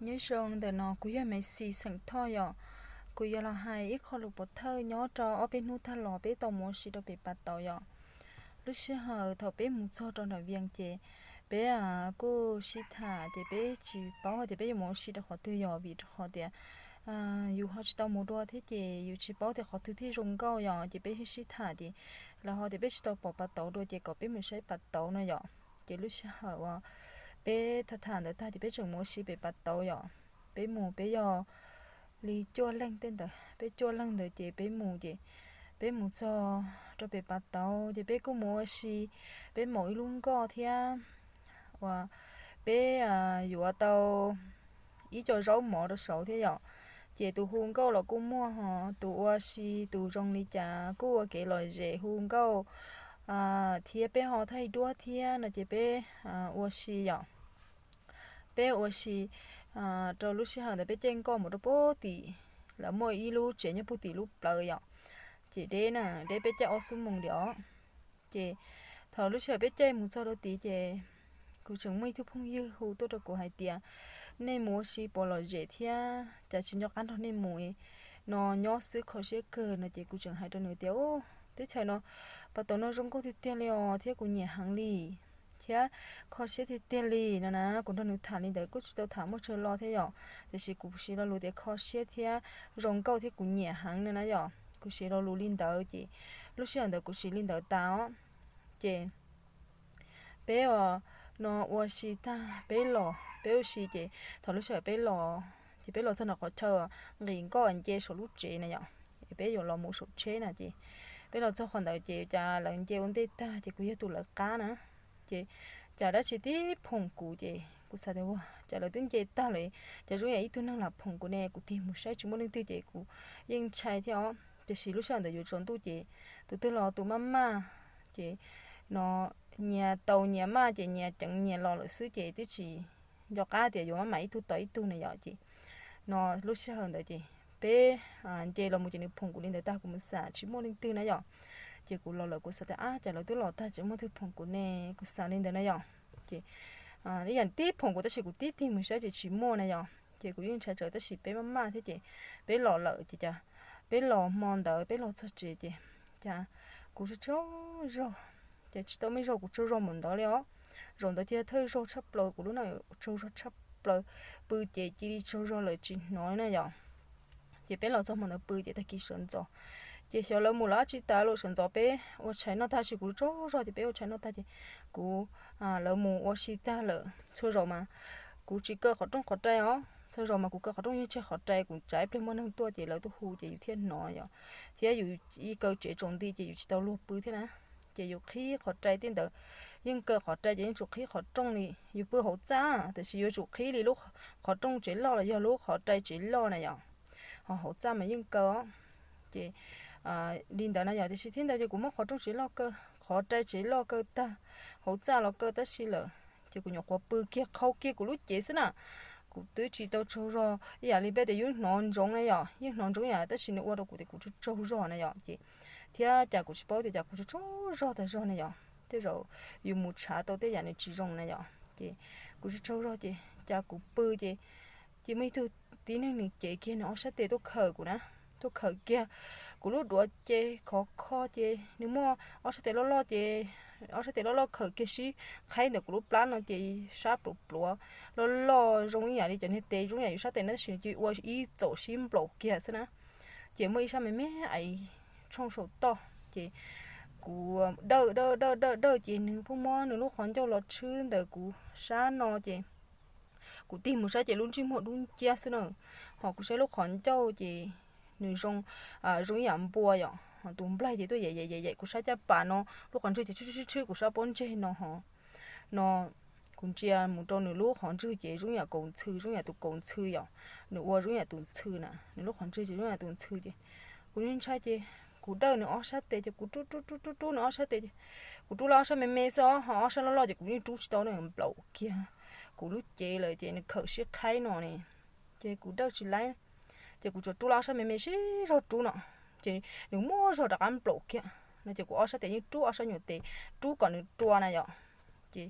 Nyob zoo, ntawm no kuv yog Maiv Xis xeem Thoj yom. Kuv yuav los hais ib qho lus pov thawj nyob rau ob peb hnub tag los peb tau mus ua si rau pem Pas Tauv yom. Lub sij hawm thaum peb mus txog rau nram Vias ces peb kuj sib tham ces peb tsis paub hais tias peb yuav mus ua si rau qhov twg yom, vim rau qhov tias yus ho tsis tau mus dua thiab ces yus tsis paub tias qhov twg thiaj zoo nkauj yom. Ces peb sib tham ces lawv ho tias peb tsis tau pom Pas Tauv dua ces kom peb mus saib Pas Tauv no yom. Ces lub sij hawm uas peb tham tham ntawd tag ces peb tseem mus ua si pem Pas Tauv yom. Peb mus peb yog li cuaj leeg tej ntawd, peb cuaj leeg ntawd ces peb mus ces peb mus txog rau pem Pas Tauv ces peb kuj mus ua si, peb maum ib lub nkoj thiab uas peb yuav tau ib co zaub mov rau saud thiab yom. Ces tus hu nkauj los kuj muaj ho, tus ua si tus zoo li cas kuj ua kev lom zem hu nkauj thiab peb ho thaij duab thiab no ces peb ua si yom. Peb ua si rau lub sij hawm ntawd peb caij nkoj mus rau puag tim, lawv muaj ib lub tsev nyob puag tim lub plawv yom. Ces deb na, deb peb caij ob xuab moos li os. Ces thaum lub sij hawm peb caij mus txog rau tid ces kuv tseem muaj ib tug phooj ywg hu tuaj rau kuv hais tias, nej mus ua si puas lom zem thiab, cas tsis nco qab nrog nej mus no, nyob xwb kho siab kawg no. Ces kuv tseem hais rau nws tias, u, teb chaws no, Pas Tauv no zoo nkauj tiag tiag li os thiab kuv nyiam heev li thiab kho siab tiag tiag li no na. Kuv nrog nws tham li ntawd kuj tsis tau tham muaj tsawg lo thiab yom, tiam sis kuv siv lo lus tias kho siab thiab zoo nkauj thiab kuv nyiam heev no na yom. Kuv siv lo lus li ntawd ces lub sij hawm ntawd kuv siv li ntawd tas os. Ces peb no ua si tag peb los, peb ua si ces thaum lub sij hawm peb los ces peb los txog nram qhov chaw nqis nkoj nce saum lub tsev na yom, es peb yuav los mus saum tsheb na. Ces peb los txog qhov ntawd ces cas lawv nce ua ntej tag ces kuv yog tus lawv qab na. Ces cas dab tsi tib phoom kuv ces kuv xav tias, ua cas lawv twb nce tag lawm, cas zoo yam ib tug neeg lam phoom kuv ne. Kuv tig mus saib tsis muaj leej twg ces kuv yeej ntshai thiab os. Tiam sis lub sij hawm ntawd yuav tsaus ntuj ces tus twg los tus maj maj, ces no nyias tau nyias maj ces nyias ceev nyias los lawm xwb ces twb tsis nco qab tias yuav maj mam ib tug tom ib tug na yom. Ces no lub sij hawm ntawd ces peb nce los mus ces nws phoom kuv li ntawd tag kuv mus xam tsis muaj leej twg na yom. Ces kuv los lawm kuv xav tias, ab, cas lawv twb los tag tsis muaj twg phoom kuv ne, kuv xav li ntawd na yom. Ces ib yam tib phoom kuv tab sis kuv tib tig mus saib ces tsis muaj na yom. Ces kuv yeej ntshai tsawv tab sis peb maj maj thiab ces peb los lawm ces cas peb los hmo ntawd peb los txog tsev ces cas kuv tsaug tsaug zog, ces tsis tau me zog kuv tsaug zog npaum ntawd li os. Zaum ntawd ces thawj zaug tshaj plaws kuv lub neej, tsaug zog tshaj plaws, pw ces cia li tsaug zog lawm tsis hnov li na yom. Ces peb los txog hmo ntawd pw ces tag kis sawv ntxov, ces xyov lawv mus lawv dab tsi tas lawm sawv ntxov peb ua tshais noj tag sis kuv tsaug zog ces peb ua tshais noj tag ces kuv, lawv mus ua si tag lawm txhua zaus mas kuv tsis kaw qhov rooj qhov rai os, txhua zaus mas kuv kaw qhov rooj yeej tseg qhov rai, kuv tsav ib pliag muaj neeg tuaj ces lawv tuaj hu ces yus thiaj hnov yom, thiab yus ib kaw tsev tsaus nti ces yus tsis tau luag pw thiab na. Ces yus qhib qhov rai tej ntawd, yeej kaw qhov rai ces yeej tsum qhib qhov rooj li, yus pw hauv txaj tab sis yuav tsum qhib li lub qhov rooj tsev loj los yog lub qhov rai tsev loj na yom. Ho hauv txaj mas yeej kaw os. Ces li ntawd na yom, tiam sis thiab ntawd ces kuv muab qhov rooj tsev loj kaw, qhov rai tsev loj kaw tag, hauv txaj los kaw tab sis lawm, ces kuv nyuam qhuav pw kiag qhau kiag kuv lub cev xwb na. Kuv twb tsis tau tsaug zog ib yam li peb tias yus hnov ntsoov na yom, yeej hnov ntsoov ib yam tab sis nws ua rau kuv tias kuv tsaug tsaug zog na yom. Ces thiab cas kuv tsis paub tias cas kuv tsaug tsaug zog tag zog na yom, tej zaum yus mus tshav tau tej yam nws tsis zoo na yom. Ces kuv tsaug tsaug zog ces cas kuv pw ces, ces muaj ib tug tib neeg nws cev kiag nws ob sab tes tuaj khawm kuv na, tuaj khawm kiag kuv lub duav ces khov kho ces nws muaj ob sab tes loj loj ces ob sab tes loj loj khawm kiag sib qhaib ntawm kuv lub plab no ces sab pluav pluav loj loj zoo ib yam li cov niag tes zoo yam yus sab tes na tab sis nws cia ua ib txaum sib nplaum kiag xwb na. Ces muaj ib sab me me ais tshooj saum toj ces kuv dawj dawj dawj dawj dawj ces nws pheej muab nws lub qhov ncauj los tshwb ntawm kuv sab no ces kuv tig mus saib ces lub ntsej muag dub nciab xwb na. Ho kuv saib lub qhov ncauj ces nws zoo, zoo ib yam npua yom, ho tus nplaig ces tuaj yaim yaim yaim kuv sab caj pas no, lub qhov ntswg ces tshwb tshwb tshwb kuv sab pob ntseg no ho. No kuv ntsia mus rau nws lub qhov ntswg ces zoo ib yam kaus ntxhw, zoo ib yam tus kaus ntxhw yom, nws ua zoo ib yam tus ntxhw na, nws lub qhov ntswg ces zoo ib yam tus ntxhw ces kuv ntshai ces kuv dawj nws ob sab tes ces kuv rub rub rub rub rub nws ob sab tes ces kuv rub lawm ob sab me me xwb os, ho ob sab loj loj ces kuv yeej rub tsis tau, nws nplaum kiag kuv lub cev lawm ces nws khawm sib qhaib no ne, ces kuv dawj tsis laib. Ces kuv tsuas rub lawm ob sab me me sib zog rub no, ces nws muaj zog rov qab nplaum kiag no ces kuv ob sab tes yeej rub ob sab nyuam tes rub kom nws rua na yom. Ces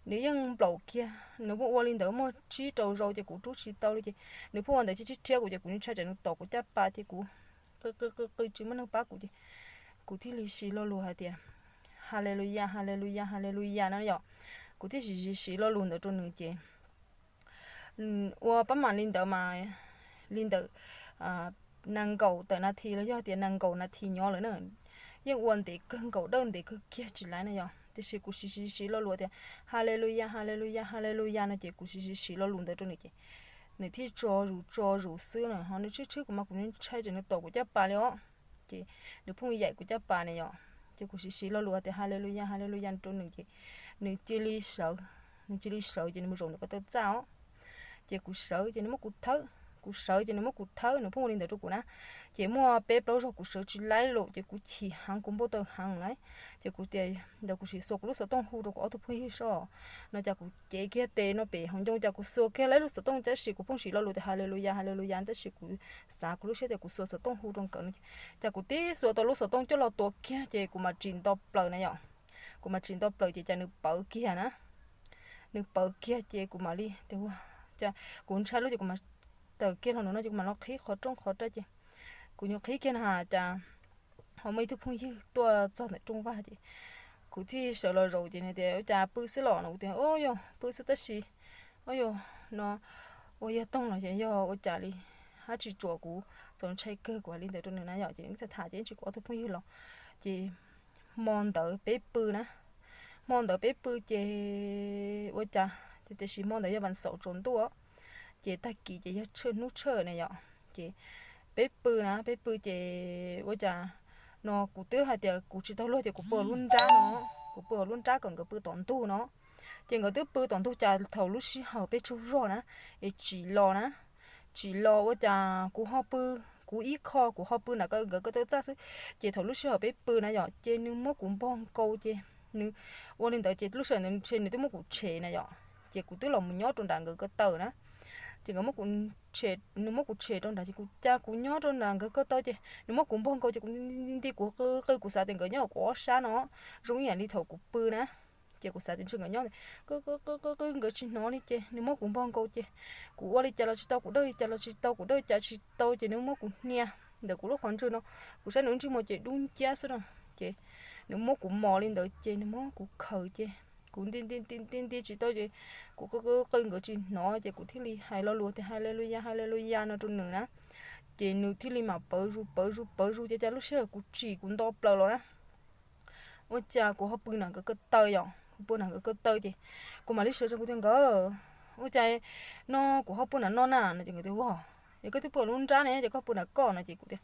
nws yeej nplaum kiag, nws pheej ua li ntawd muaj tsib rau zaus ces kuv rub tsis tau li ces nws pheej ua ntawd cia li rhiab kuv ces kuv ntshai tsam nws tom kuv caj pas ces kuv qw qw qw tsis muaj neeg pab kuv ces kuv thiaj li siv lo lus hais tias, Haleluyas, Haleluyas, Haleluyas no yom. Kuv thiaj siv siv lo lus ntawd rau nws ces ua pab mam li ntawd mas li ntawm nees nkaum tawm nas this los yog tias nees nkaum nas this nyob lawm na, yeej ua ntev kawg nkaus dawb ntev kawg kiag tsis laib na yom. Tiam sis kuv siv siv siv lo lus tias, Haleluyas, Haleluyas, Haleluyas no ces kuv siv siv siv lo lus ntawd rau nws ces nws thiaj tso zus tso zus xwb na, ho nws tshwj tshwj kuv mas kuv ntshai tsam nws tom kuv caj pas li os. Ces nws pheej yaim kuv caj pas na yom. Ces kuv siv siv lo lus tias, Haleluyas, Haleluyas rau nws ces nws cia li sawv, nws cia li sawv ces nws mus zaum ntawm ko taw txaj os. Ces kuv sawv ces nws muab kuv thawb, kuv sawv ces nws muab kuv thawb, nws pheej ua li ntawd rau kuv na. Ces muaj peb plaub zaug kuv sawv tsis laib lawm ces kuv chim heev, kuv npau taws heev lawm. Ces kuv tias ntawd kuv sim xuas kuv lub xov tooj hu rau kuv ob tug phooj ywg soj no, cas kuv cev kiag tes no pem hauv ncoo, cas kuv xuas kiag lawv lub xov tooj, tab sis kuv pheej siv lo lus tias, Haleluyas, Haleluyas, tab sis kuv xav kuv lub siab tias kuv xuas xov tooj hu rau nkawd no. Cas kuv tib xuas tau lub xov tooj coj los tuav kiag ces kuv mam tsim nto plaws na yom. Kuv mam tsim nto plaws ces cas nws pawv kiag na. Nws pawv kiag ces kuv mam li tias, Ua cas kuv ntshai lub ces kuv mam tawm kiag los no ces kuv mam los qhib qhov rooj qhov raj ces kuv nyuam qhib kiag na cas ho muaj ib tug phooj ywg tuaj txog ntawm rooj vag ces kuv thiaj sawv los zaum ces nws tias, Ua cas pw xwb los? No kuv tias, Ua yog pw xwb tab sis, ua yog no, ua yog toog los ces yog ua cas li, hab tsis tsuas kuv txaus ntshai kawg, kuv hais li ntawd rau nws na yom. Ces tham tham ces ib ntsis kuv ob tug phooj ywg los ces hmo ntawd peb pw na, hmo ntawd peb pw ces ua cas, tiam sis hmo ntawd yog vas xaum tsaus ntuj, ces tag kis ces yog hnub tshawj na yom. Ces peb pw na, peb pw ces ua cas no kuv twb hais tias kuv tsis tau luag ces kuv pw lub nrab no, kuv pw lub nrab kom nkawd pw tom ntug no. Ces nkawd twb pw tom ntug cas thaum lub sij hawm peb tsaug zog na, es tsim los na, tsim los ua cas kuv ho pw, kuv ib qho kuv ho pw nram nkawd ko taw txaj xwb. Ces thaum lub sij hawm peb pw na yom, ces nws muab kuv npog nkaus ces nws ua li ntawd ces lub sij hawm ntawd nws twb muab kuv tshem na yom, ces kuv twb los mus nyob rau nram nkawd ko taw na. Ces nkawd muab kuv tshem, nws muab kuv tshem rau nrad ces kuv cas kuv nyob rau nram nkawd ko taw ces nws muab kuv npog nkaus ces kuv nti nti kuv qw qw, kuv xav tias nkawd nyob kuv ob sab no, zoo ib yam li thaum kuv pw na. Ces kuv xav tias ntshe nkawd nyob qw qw qw qw, nkawd tsis hnov li ces nws muab kuv npog nkaus ces kuv ua li cas los tsis tau, kuv dawj li cas los tsis tau, kuv dawj cas tsis tau ces nws muab kuv hnia ntawm kuv lub qhov ntswg no. Kuv saib nws lub ntsej muag ces dub nciab xwb no. Ces nws muab kuv mos li ntawd ces nws muab kuv khaws ces kuv nti nti nti nti nti tsis tau ces kuv qw qw qw nkawd tsis hnov ces kuv thiaj li hais lo lus tias, Haleluyas, Haleluyas no rau nws na. Ces nws thiaj li mam pawv zus pawv zus pawv zus ces cas lub sij hawm kuv tsim kuv nto plaws los na, ua cas kuv ho pw nram nkawd ko taw yom, kuv pw nram nkawd ko taw ces kuv mam li sawv tsees kuv tias, Nkawd, ua cas no kuv ho pw nram no na? No ces nkawd tias, Ua, es koj twb pw lub nrab ne ces koj pw nram koj no ces kuv tias,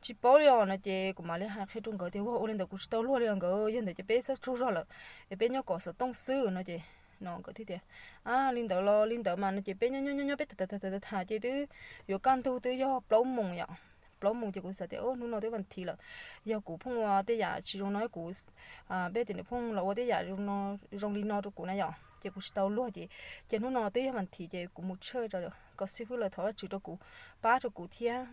Tsis paub li os no ces kuv mam li hais qhia rau nkawd tias, Ua, ua li ntawd kuv tsis tau luag li os nkawd, yog ntawd ces peb txhob tsaug zog lawm es peb nyob kom xov tooj xwb no ces no nkawd thiaj tias, A, li ntawd los li ntawd mas no ces peb nyob nyob nyob nyob peb tham tham tham tham ces twb yuav kaj ntug twb yog plaub moos yom. Plaub moos ces kuv xav tias, Ub, hnub no twb vas thiv lawm, yog kuv pheej ua tej yam tsis zoo no kuv, peb tias nws pheej los ua tej yam zoo li no rau kuv na yom, ces kuv tsis tau luag ces, ces hnub no twb yog vas thiv ces kuv mus tshawj kom xib fwb lawv thov Vajtswv rau kuv, pab rau kuv thiab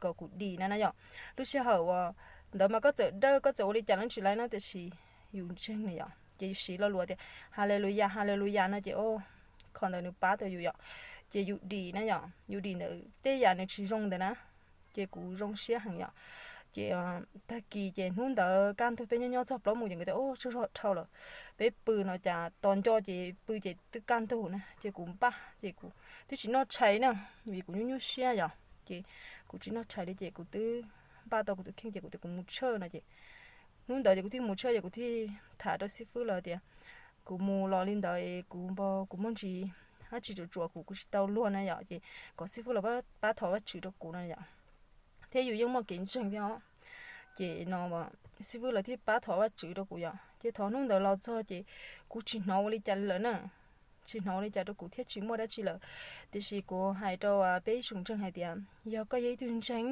kom kuv dim na na yom. Lub sij hawm uas ntawd mas koj txawm dawj koj txawm ua li cas los tsis laib na tiam sis yus ntseeg na yom, ces yus siv lo lus tias, Haleluyas, Haleluyas no ces, o, qhov ntawd nws pab tau yus yom, ces yus dim na yom, yus dim ntawm tej yam nws tsis zoo ntawd na. Ces kuv zoo siab heev yom. Ces tag kis ces hnub ntawd kaj ntug peb nyob nyob txog plaub moos ces nkawd tias, O, tsaug zog dhau lawm, peb pw no cas tos nco ces pw ces twb kaj ntug na. Ces kuv npaj ces kuv twb tsis noj tshais na, vim kuv nyuaj nyuaj siab yom. Ces kuv tsis noj tshais li ces kuv twb npaj tau kuv tus kheej ces kuv tias kuv mus tshawj no ces hnub ntawd ces kuv thiaj mus tshawj ces kuv thiaj tham rau xib fwb lawv tias kuv mus los li ntawd es kuv, kuv muaj ntsis dab tsi tsuam tsuam kuv, kuv tsis tau luag na yom, ces kom xib fwb lawv pab thov Vajtswv rau kuv no yom. Thiab yus yeej muaj kev ntseeg thiab os. Ces no xib fwb lawv thiaj pab thov Vajtswv rau kuv yom. Ces thov hnub ntawd los txog ces kuv tsis hnov ua li cas li lawm na, tsis hnov ua li cas rau kuv thiab tsis muaj dab tsi lawm. Tiam sis kuv hais rau peb ib tsoom ntseeg hais tias yog koj yog ib tug ntseeg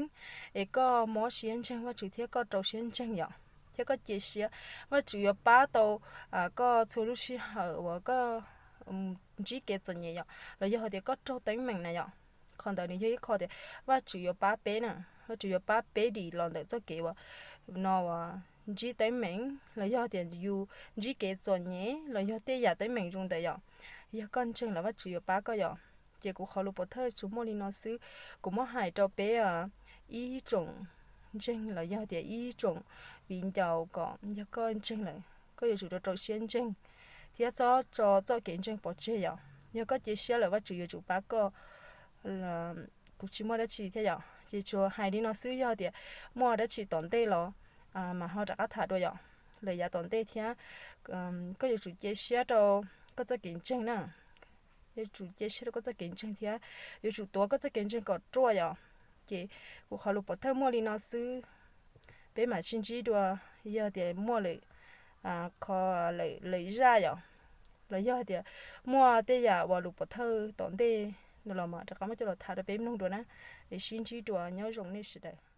es koj mob siab ntseeg Vajtswv thiab koj rau siab ntseeg yom, thiab koj cia siab, Vajtswv yuav pab tau koj txhua lub sij hawm uas koj ntsib kev txom nyem yom, los yog hais tias koj raug teeb meem na yom. Qhov ntawd nws yog ib qho tias Vajtswv yuav pab peb na, Vajtswv yuav pab peb dim los ntawm txoj kev uas no uas ntsib teeb meem los yog tias yus ntsib kev txom nyem los yog tej yam teeb meem zoo ntawd yom, yog koj ntseeg lawm Vajtswv yuav pab koj yom. Ces kuv qhov lus pov thawj tsuas muaj li no xwb. Kuv muab hais rau peb ib tsoom ntseeg los yog tias ib tsoom viv ncaus kom yog koj ntseeg lawm koj yuav tsum rau rau siab ntseeg thiab txhob tso txoj kev ntseeg pov tseg yom. Yog koj cia siab lawm Vajtswv yuav tsum pab koj. Kuv tsis muaj dab tsi thiab yom, ces tsuas hais li no xwb. Yog tias muaj dab tsi tom ntej los mas ho rov qab tham dua yom, lawm yav tom ntej thiab. Koj yuav tsum cia siab rau koj txoj kev ntseeg na, yuav tsum cia siab rau koj txoj kev ntseeg thiab yuav tsum tuav koj txoj kev ntseeg kom ruaj yom. Ces kuv qhov lus pov thawj muaj li no xwb, peb mam sib ntsib dua. Yog tias muaj lwm qhov lwm zaj yom, los yog tias muaj tej yam uas lus pov thawj tom ntej no los mas rov qab muab coj los tham rau peb mloog dua na. Es sib ntsib dua, nyob zoo nej sawv daws.